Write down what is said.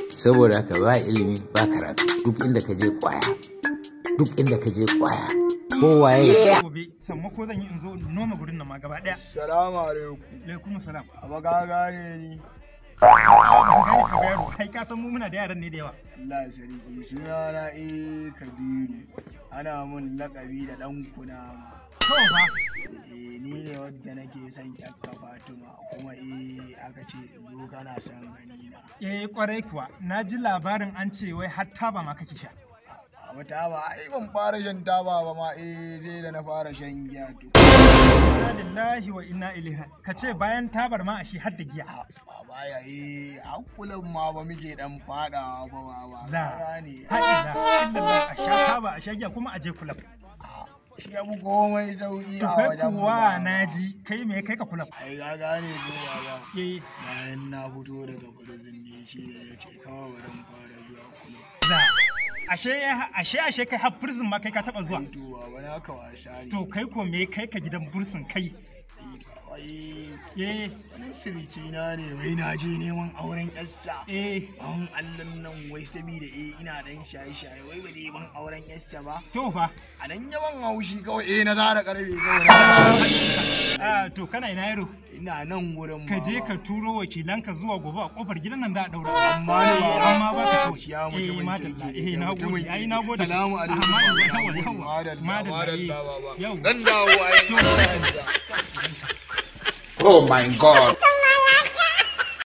Saboda haka ba ilimi ba karatu, duk inda ka je kwaya, duk inda ka je kwaya, kowaye. Gobe sammako zan yi in zo in noma gurin nan ma gaba daya. Salamu alaikum. Alaikum salam. Aba ka gane ni. A'a, ban gane ka ba yaro, kai ka san mu muna da yaran ne da yawa. Allah sarki, sunana Kabiru. Ana mun lakabi da dan kunama. To fa. Ni ne wadda nake son kyakka Fatima, kuma aka ce in zo kana son gani na. Eh kwarai kuwa, na ji labarin an ce wai har taba ma kake sha. Abu taba, ai ban fara shan taba ba ma, sai da na fara shan giya to. Inna lillahi wa inna ilaihi. Ka ce bayan tabar ma a shi har da giya. Baba ya hakulan ma ba muke dan fadawa ba baba. La. Ka gane. Ha illa illallah, a sha taba a sha giya kuma a je kulab. Shi abu komai sauki To a kai wajen mu kuwa baba. na ji kai me kai ka kulab? Ai ka gane ko baba. Eh. Bayan na fito daga prison ne shi ne ya ce kawai bari in fara zuwa kulab. La. Ashe ashe ashe kai har prison ma kai ka taba zuwa. Ai to baba na ka wasa ne. To kai ko me kai ka gidan bursin kai? Ai Eh. wani siriki na ne wai na je neman auren yarsa. Eh. Ban Allah nan wai saboda ina dan shaye-shaye wai ba dai ban auren yarsa ba. To fa. A nan yawan haushi kawai na zara karfe kawai na Ah, to kana ina yaro? Ina nan wurin Ka je baba. ka turo wakilanka zuwa gobe a kofar gidan nan za a daura. Amma ni baba. Amma ba ka kawai. Ya mutumin Madalla. kirki ne, Na mutumin gode. Ai na gode. Salamu alaikum. Ah, madalla, Baba. yawa, yawa. Madalla, Madalla, madalla, baba. Yau. Dan dawo ai. To. Oh my God.